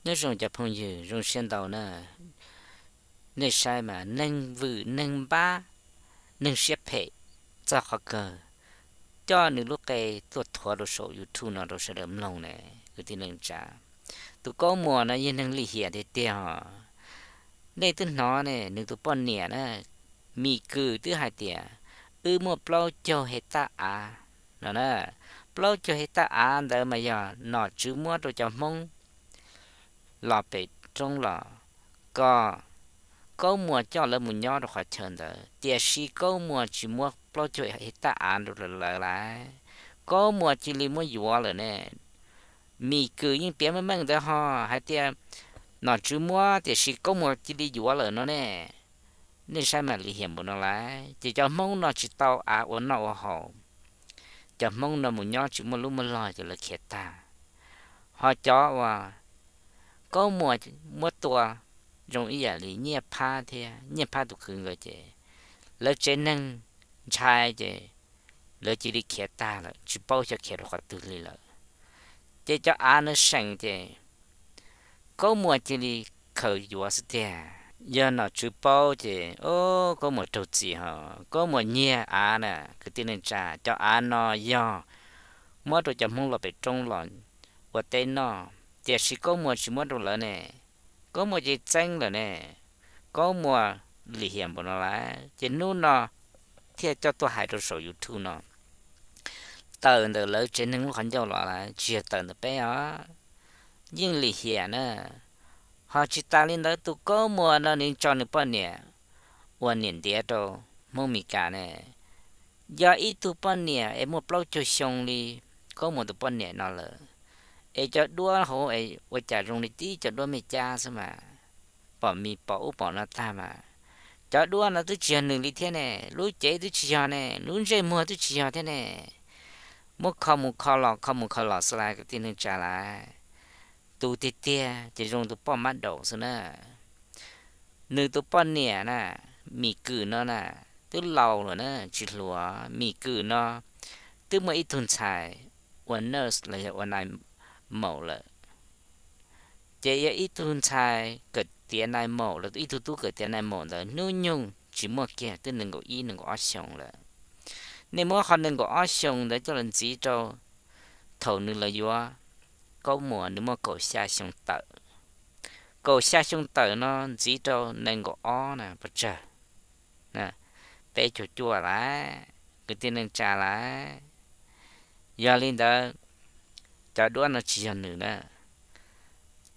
Nyob zoo cov phooj ywg, zoo siab ntau na. Nej saib mas neeg vwm neeg npab, neeg siab phem txog qhov kawg coj nws lub qe tuaj thuav rau saum YouTube no rau sawv daws mloog ne, kwv tij neej tsa. Tus Kaub Muas no yog neeg lim hiam tiag tiag os. Nej twb hnov ne, nws tus poj niam na, Mim Kws twb hais tias, wb muaj plaub caug hej taj av no na. Plaub caug hej taj av ntawd mas yog nom tswv muab rau cov Hmoob los pem roob los, kom Kaub Muas coj lawv mus nyob rau qhov chaw ntawd, tiam sis Kaub Muas tsis muab plaub caug hej taj av rau lawv lawv lawm. Kaub Muas cia li muab yuav lawm ne. Mim Kws yeej piav meej meej ntawd ho hais tias nom tswv muab tiam sis Kaub Muas cia li yuav lawm no ne. Nej saib mas lim hiam npaum no lawm, ces cov Hmoob no tsis tau av ua noj ua haus. Cov Hmoob no mus nyob tsis muaj lub muaj log ces lawv khiav tag. Ho cov uas Kaub Muas muab tua zoo ib yam li Nyiaj Phab thiab Nyiaj Phab tus kwv nkawd ces lawv tsev neeg ntshai ces lawv cia li khiav tag lawm, tsis paub xyov khiav rau qhov twg li lawm. Ces cov av no seem ces Kaub Muas cia li khaws yuav xwb tiag. Yog nom tswv paub ces, o, Kaub Muas raug txim ho. Kaub Muas nyiag av na, kwv tij neej tsa, cov av no yog muab rau cov Hmoob los pem roob los ua teb noj, tiam sis Kaub Muas tsis muab rau lawv ne. Kaub Muas ces txeeb lawm ne. Kaub Muas lim hiam npaum no lawm, ces hnub no thiaj coj tuaj hais rau saum YouTube no. Tawm ntawm lawv tsev neeg lub qhov ncauj los lawm, tsis yog tawm ntawm peb os. Yeej lim hiam na. Ho tsis tas li ntawd, tus Kaub Muas no nws tso nws poj niam ua niam ntiav rau Hmoob Mes Kas ne. Yog ib tug poj niam es muaj plaub caug xyoo li Kaub Muas tus poj niam no lawm, es cov duab hauv es ua cas zoo li tib cov duab me cab xwb mas, pom mis pom ub pom no tag mas. Cov duab no twb tsis yog nws li thiab ne, lub cev twb tsis yog ne, lub ntsej muag twb tsis yog thiab ne. Muab kho mus kho los kho mus kho los xwb lawm, kwv tij neej tsa lawm. Tus tiag tiag ces zoo tus poj mab daum xwb na. Nws tus poj niam na, Mim Kws no na, twb laus lawm na, tsis hluas. Mim Kws no twb muaj ib tug ntxhais ua nurse los yog ua nais maum lawm. Ces yog ib tug ntxhais kawm tiav nais maum los ib tug tub kawm tiav nais maum ntawd hnub nyoog tsis muaj kiag, twb nees nkaum ib nees nkaum ob xyoos lawm. Nej muab qhov nees nkaum ob xyoos ntawd coj los ntxiv rau thaum nws los yuav Kaub Muas nws muaj kaum xya xyoo tawm. Kaum xya xyoo tawm no ntxiv rau nees nkaum ob na pes tsawg, peb caug cuaj lawm, kwv tij neej tsa lawm. Yog li ntawd, cov duab no tsis yog nws na.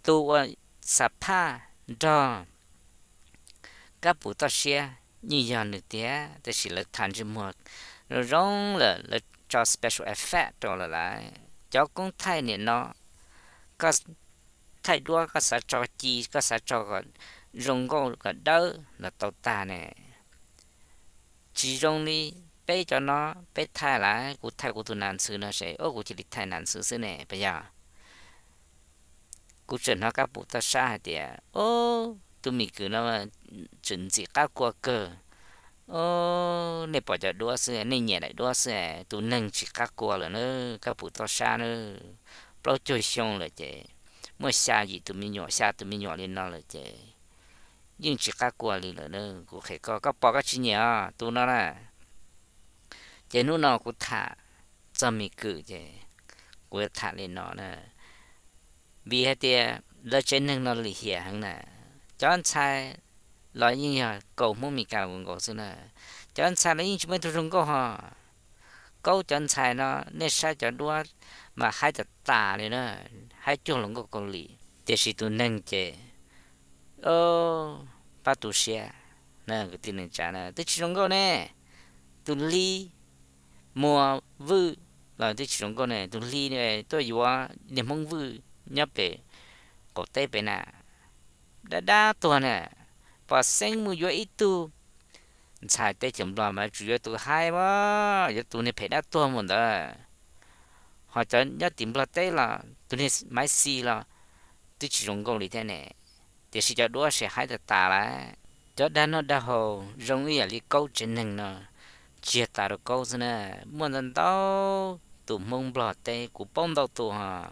Tus uas xam phaj nrog Kab Pum Toj Siab yeej yog nws tiag, tab sis lawv tham ntsej muag zoo zoo lawm, lawv tso special effect rau lawm lawm. Cov koob thaij nim no, koj thaij duab koj xav tso ci, koj xav tso kom zoo nkauj kom dawb los tau tag ne. Tsis zoo li peb cov no, peb thaij lawm, kuv thaij kuv tus nas ntxhw no seb, o, kuv cia li thaij nas ntxhw xwb ne, puas yog? Kuv tseem hnov Kab Pum Toj Sab hais tias, o, tus Mim Kws no tseem ntxim qab kua kawg. O, nej pom cov duab xwb, nej nyiam daim duab xwb, tus neeg tsis qab kua lawm na, Kab Pum Toj Sab na. Plaub caug xyoo lawm ces muaj xya yim tus me nyuam, xya tus me nyuam li no lawm ces yeej tsis qab kua li lawm na. Kuv qhia koj, koj pom koj tsis nyiam os tus no na. Ces hnub no kuv tham txog Mim Kws ces kuv yuav tham li no na. Vim hais tias lawv tsev neeg no lim hiam heev na. Cov ntxhais los yeej yog kaus Hmoob Mes Kas nkaus nkaus xwb na. Cov ntxhais los yeej tsis muaj ib tug zoo nkauj ho. Kaub cov ntxhais no nej saib cov duab mas haib tas tas li na, haib cuag hluas nkauj Kaus Lim. Tiam sis tus neeg ces, o, pab tu siab na, kwv tij neej tsa na, twb tsis zoo nkauj ne. Tus Hli Muas Vwj los twb tsis zoo nkauj ne, tus Hli tuaj yuav niag Hmoob Vwj nyob pem qaum teb pem na, dab dab tuag na, pom xeeb mus yuav ib tug ntxhais teb chaws Nplog mas tsuas yuav tus haib as, yuav tus niag phem dab tuag mus ntawd. Ho cov nyob tim Nplog teb los tus niag Maiv Xis los twb tsis zoo nkauj li thiab ne, tiam sis cov duab ces haib tas tas lawm. Cov dag noj dag haus zoo ib yam li Kaub tsev neeg no, tsis yog tas rau Kaub xwb na, muaj ntau ntau tus Hmoob Nplog teb kuv paub ntau tus os.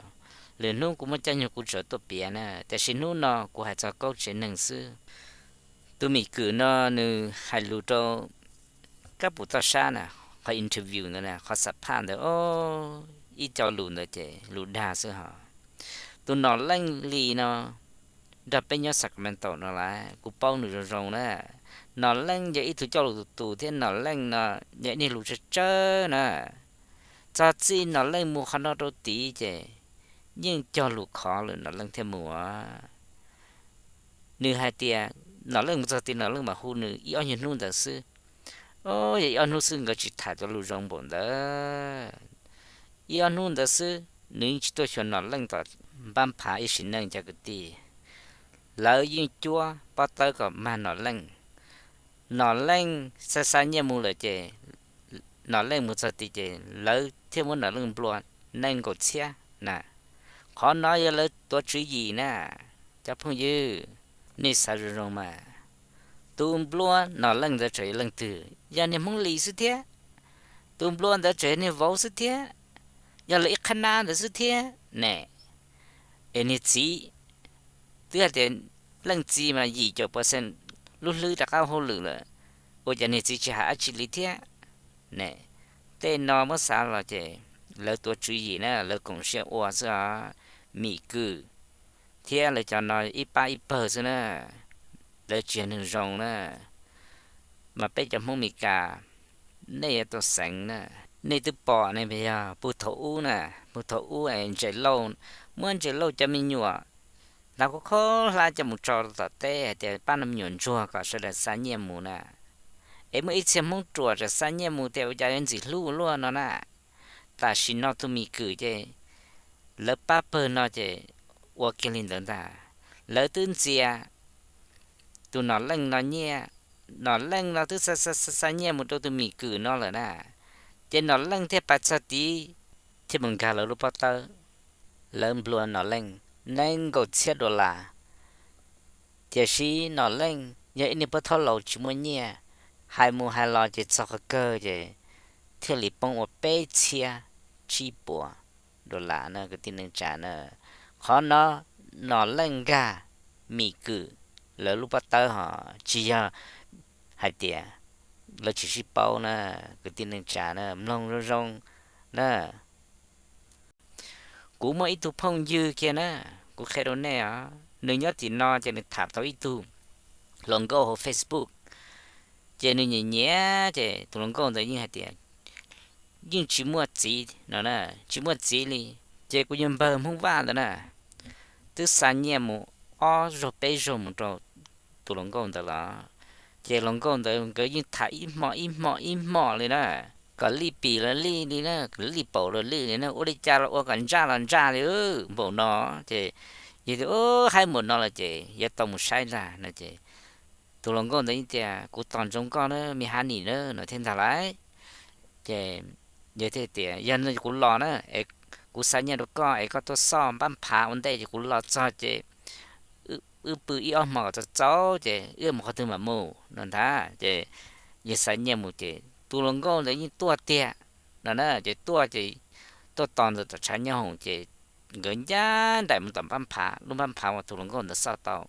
Lwm hnub kuv muaj caij nyoog kuv tseem tuaj piav na, tiam sis hnub no kuv hais txog kaub tsev neeg xwb. Tus Mim Kwm no nws hais lus rau Kab Pum Toj Sab na, qhov interview ntawd na, qhov xam phaj ntawd, ib co lus ntawd ces lus dag xwb hos. Tus Nom Leej Lis no nrog peb nyob Sacramento no lawm, kuv paub nws zoo zoo na. Nom Leej yog ib tug coj lus tus tus thiab Nom Leej no yog ib niag lus tsawg tsawg na. Txog txij Nom Leej mus qhov no rau tid ces yeej cog lus khov lawm Nom Leej thiaj mus. Nws hais tias Nom Leej mus txog tid Nom Leej mam hu nws ib ob nyuag hnub ntawd xwb. Yog ib ob hnub xwb nkawd tsis tham cov lus zoo npaum ntawd. Ib ob hnub ntawd xwb nws yeej tsis tuaj xyuas Nom Leej tom npab phav ib sim neej cov kwv tij. Lawv yeej cuab pob tawb kom mag Nom Leej. Nom Leej xa xa nyiaj mus lawm ces Nom Leej mus txog tid ces lawv thiaj muab Nom Leej nplua nees nkaum txhiab na. Qhov no yog lawv tuav tswv yim na, cov phooj ywg, nej xav zoo zoo mas. Tus nplua Nom Leej ntawd tseem yog leej twg? Yog niag Hmoob Lis xwb thiab. Tus nplua ntawd tseem yog niag vauv xwb thiab, yog lawv ib qhab nab ntawd xwb thiab ne. Es niag txiv, twb hais tias leej txiv mas yim caum percent lub hlwb rov qab hauj lwm lawm, ua cas niag txiv tsis hais dab tsi li thiab ne? Tej no muab xav los ces lawv tuav tswv yim na, lawv koom siab ua xwb os. Mim Kwm thiab lawv cov no ib pab ib pawg xwb na, lawv tsis yog neeg zoo na. Mas peb cov Hmoob Mes Kas, nej yuav tau xeev na. Nej twb pom ne, yog puag thaum ub na, puag thaum ub es Ntses Lauj, muab Ntses Lauj cov me nyuam hnav khaub khaub hlab coj mus tso rau tom teb hais tias pab no me nyuam ntsuag kom sawv daws xa nyiaj mus na. Es muaj ib txhia Hmoob ruam tseem xa nyiaj mus tias ua cas yuav ntxim hlub ua luaj no na. Tam sim no tus Mim Kwm ces lawv pab pawg no ces ua kiag li ntawd ntag. Lawv twb ntxias tus Nom Leej no nyiaj, Nom Leej no twb xa xa xa xa nyiaj mus rau tus Mim Kwm no lawm na. Ces Nom Leej thiaj pais txog tid thiaj mus nkag lawv lub pob tawb. Lawv nplua Nom Leej nees nkaum txhiab dollar. Tiam sis Nom Leej yog ib niag pab thaub laus tsis muaj nyiaj, hais mus hais los ces txog qhov kawg ces thiaj li poob ua peb txhiab tsib puas dollar na kwv tij neej tsa na. Qhov no Nom Leej nkag Mim Kwm lawv lub pob tawb hos tsis yog hais tias lawv tsis sib paub na kwv tij neej tsa na, mloog zoo zoo na. Kuv muaj ib tug phooj ywg kiag na, kuv qhia rau nej os, nws nyob tim no ces nws tham tau ib tug hluas nkauj hauv Facebook, ces nws nyiam nyiam ces tus hluas nkauj ntawd yeej hais tias yeej tsis muaj txiv no na, tsis muaj txiv li. Ces kuv yawg npawg Hmoob Vaj ntawd na, twb xa nyiaj mus ob zaug peb zaug mus rau tus hluas nkauj ntawd los, ces hluas nkauj ntawd nkawd yeej tham ib hmo ib hmo ib hmo li na, kom lij pim los lij li na, kom lij paum los lij li na, ua li cas los ua kom ntsaj los ntsaj li npaum no. Ces yog tias haib npaum no los ces yuav tau mus saib ntag no ces tus hluas nkauj ntawd yeej tias kuv tos ntsoov koj na me Hanis na no thiaj ntag lauj. Ces yog tias yog no kuv los na es kuv xa nyiaj rau koj es koj tuaj xoj npab phav ua ntej ces kuv los txog ces wb pw ib ob hmo kom txaus txaus ces wb mus qhov twg mam mus no ntag. Ces yawg xa nyiaj mus ces tus hluas nkauj ntawd yeej tuaj tiag no na, ces tuaj ces tuaj tos ntawm tom tshav nyob hoom ces nkawd ncaj nraim mus tom npab phav, lub npab phav uas tus hluas nkauj ntawd xoj tau.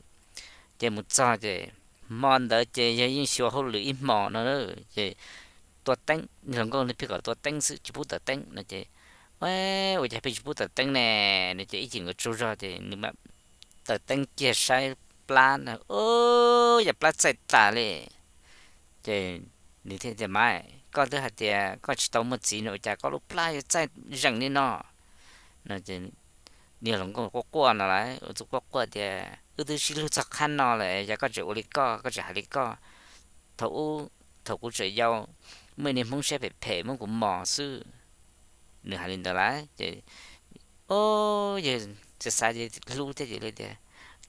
Ces mus txog ces hmo ntawd ces yawg yeej xyuas hauj lwm ib hmo no ces tua teeb, hluas nkauj pheej kom tua teeb xwb tsis pub taws teeb no ces ua cas pheej tsis pub taws teeb ne no ces ib chim nkawd tsaug zog ces nws mam taws teeb kiag saib plab na, yog plab txaij tas li. Ces nws thiaj tias mas koj twb hais tias koj tsis tau muaj txiv no ua cas koj lub plab yuav txaij zeem li no no. Niag hluas nkauj quaj quaj no lauj, ua txuj quaj quaj tias wb twb sib hlub txog qhab no lawm yog koj tseem ua li koj, koj tseem hais li koj. Thaum ub thaum kuv tseem yau muaj niag Hmoob siab phem phem muab kuv mos xwb. Nws hais li ntawd lauj ces o yawg xav xav ces hlub thiab ces li tias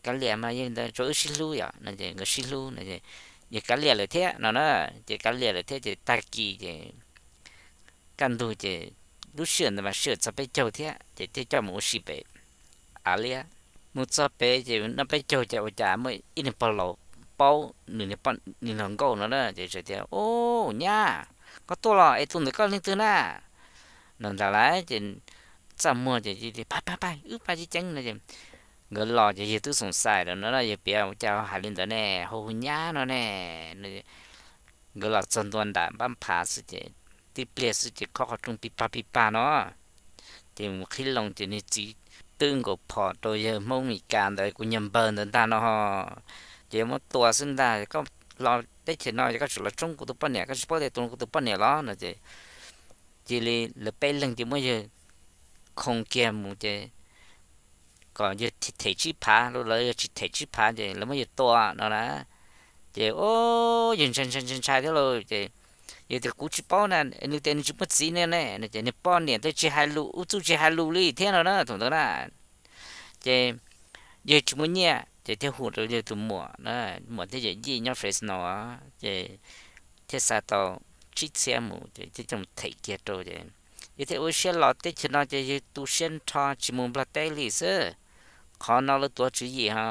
kav liam mas yog li ntawd tsuav wb sib hlub yom no ces nkawd sib hlub no ces yawg kav liam lawm thiab no na. Ces kav liam lawm thiab ces tag kis ces kaj ntug ces lub sij hawm ntawd mas sij hawm txog peb caug thiab ces thiaj coj mus ua si pem av liab. Mus txog pem ces noj peb caug ces ua cas muaj ib niag pog laus paub nws niag hluas nkauj no na ces tias o nyab, koj tuaj los es tus ntawm koj leej twg na no ntag lauj. Ces txaj muag ces pab pab pab wb pab ceeb ceeb no ces nkawd los ces yawg twb xoom xais lawm no, yawg piav ua cas hais li ntawd ne, hau hu nyab no ne. Nkawd los txog ntua nram npab phav xwb ces tib pliag xwb ces khob qhov rooj pib pag pib pag no. Ces mus qhib loo ces nws txiv twb nkaus phom rau yawg Hmoob Mes Kas ntawd kuv nyuag npawg ntawd ntag no. Ces muab tua xwb ntag, koj los teb chaws no ces koj tseem los tsoob kuv tus poj niam, koj tsis paub tias tus no kuv tus poj niam los no ces cia li lawv peb leeg ces muab yawg khoo kiag mus ces kom yawg them tsib phav, lawv yog tsis them tsib phav ces lawv muab yawg tua no na. Ces o, yawg ntshai ntshai ntshai ntshai thiab lauj ces yawg tias kuv tsis paub na, nws tias nws tsis muaj txiv ne ne no ces nws poj niam thiaj tsis hais lus, ua txuj tsis hais lus li thiab no na thaum ntawd na. Ces yawg tsis muaj nyiaj ces thiaj hu rau yawg tus muam, muam thiab yawm yij nyob Fresno ces thiaj xa tau tsib txhiab mus ces thiaj coj them kiag rau ces yawg thiaj ua siab los teb chaws no ces yawg tu siab nrho tsis mus Nplog teb li xwb. Qhov no lawv tuav tswv yim ho,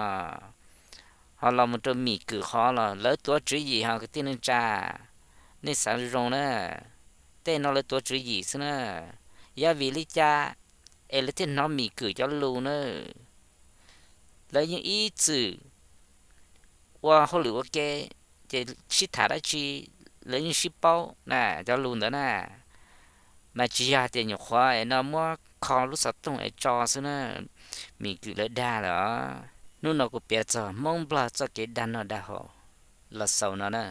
ho los mus rau Mim Kwm qhov los lawv tuav tswv yim ho kwv tij neej tsa, nej xav zoo na. Tej no lawv tuav tswv yim xwb na. Yog vim li cas es lawv thiaj hnov Mim Kwm cov lus na? Lawv yeej ib txwm ua hauj lwm ua ke, ces sib tham dab tsi lawv yeej sib paub na, cov lus ntawd na. Mas tsis yog tias nyuam qhuav es no muab kho lub xov tooj es tso xwb na, Mim Kwm lawv dag lawm os. Hnub no kuv piav txog Hmoob Nplog txoj kev dag noj dag haus los xaus no na.